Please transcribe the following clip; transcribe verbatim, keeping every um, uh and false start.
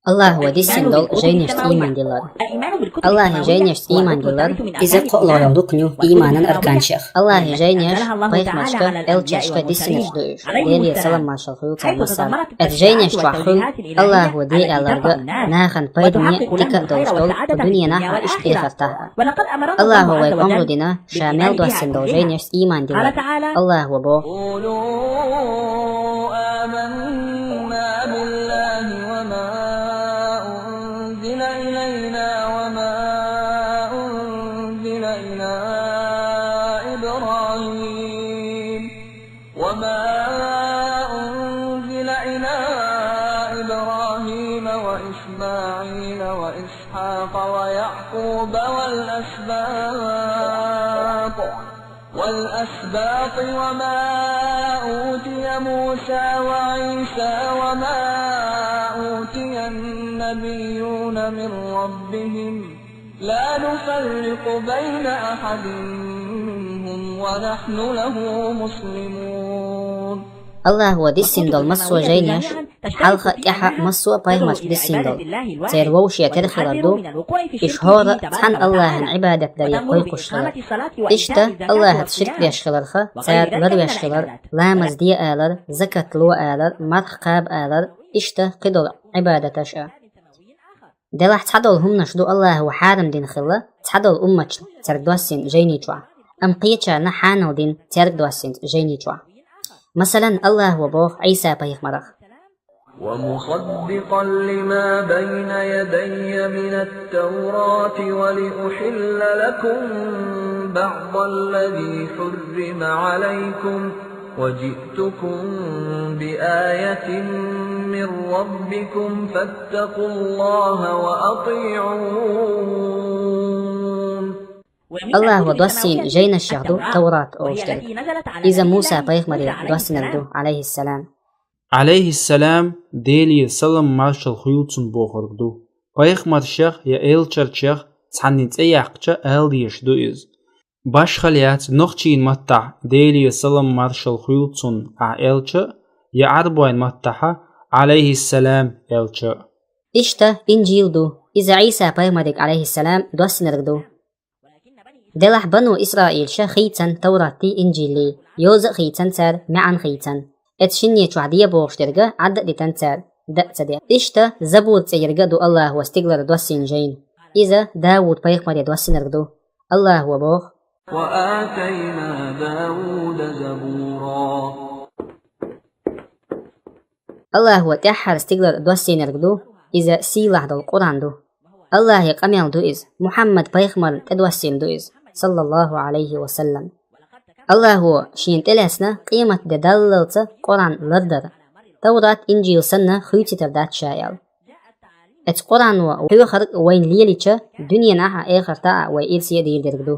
Аллахӏа диссина долу жайнашца ийман дилар. Аллахӏа жайнашца ийман дилар. Иза кхоалгӀа рукн ю ийманан арканашех. Аллахӏа жайнаш пайхамаршка, элчашка диссинарш ду уьш. Делера салам-маршалла хуьлда царна массарна. Эцу жайнаш чохь хуьлу Аллахӏа де аьлларг а, нахана пайдане а, дика а долуш долу, дуьненахь а, иштта эхартахь а. Аллахӏа вайга омра дина, ша мел доссина долу жайнашца ийман дилар. Аллахӏа боху: قولوا آمنا بالله وما أنزل إلينا وما أنزل إلى إبراهيم، وما أنزل إلى إبراهيم وإسماعيل وإسحاق ويعقوب والأسباط، والأسباط وما أوتي موسى وعيسى وما أوتي النبيون من ربهم، لا نفرق بين أحد منهم ونحن له مسلمون. Аллахӏа диссина долу массо а жайнаш, хьалха а, тӀаьхьа а массо а пайхамаршка диссина долу, церан вовшех тера хилар ду, уьш хӀора а цхьана Аллахӏана Ӏибадат даре кхойкхуш хилар. Иштта Аллахӏаца ширк деш хиларх а, цара ларвеш хилар, ламаз де алар, закат ло алар, марха кхаба алар, иштта кхидолу Ӏибадаташ а. Делахь цхьадолу хӀуманаш ду Аллахӏа хьарам дина хилла цхьадолу умматашна цаьрга доссийна жайни чохь, амма кхечарна хьанал дина цаьрга доссийна жайни чохь. Масалан, Аллахӏа боху Ӏийса-пайхамарах: ومصدقا لما بين يدي من التوراة ولأحل لكم بعض الذي حرم عليكم وجئتكم بآية من ربكم فاتقوا الله وأطيعون. Аллахӏа доссийна жайнашех ду Таврат олуш дерг. Иза Муса-пайхамаре доссинарг ду, Ӏалайхиссалам. Ӏалайхиссалам, Делера салам-маршалла хуьлда цунна, бохург ду. Пайхамаршех я элчанашех цхьаннан цӀе яьккхича ала дезаш ду иза. Башхалла яц нохчийн маттахь, Делера салам-маршалла хуьлда цунна, ахь элча а, я Ӏарбойн маттахь, Ӏалайхиссалам, элча а. Иштта Инжил ду, иза Ӏийса-пайхамаре, Ӏалайхиссалам, доссинарг ду. Делахь бану Исраилша хийцина Таврати Инжилли, йоза а хийцина цара, маьӀна хийцина. Эцу шинне чохь де бохуш дерг Ӏадда а дитина цара, дан а ца дина. Иштта Забур цӀе ерг а ду Аллахӏа стигалара доссийна жайна. Иза Дауд-пайхамаре доссинарг ду. Аллахӏа боху: وآتينا داود زبورا. Аллахӏа тӀаьххьара стигалара доссийнарг ду, иза сийлахь долу Къуръан ду. Аллахӏан къамел ду иза, Мухьаммад-пайхамарна тӀедоссийна ду иза, саллаллаху Ӏалайхи ва саллам. Аллахӏа шена тӀелаьцна къемат де даллалца Къуръан лардар, Таврат, Инжил санна хуьйцуьйтур дац ша аьлла. Эцу Къуръано хьоьхург вайна лелийча, дуьненахь а, эхартахь а вай ирсе а дийр дерг ду.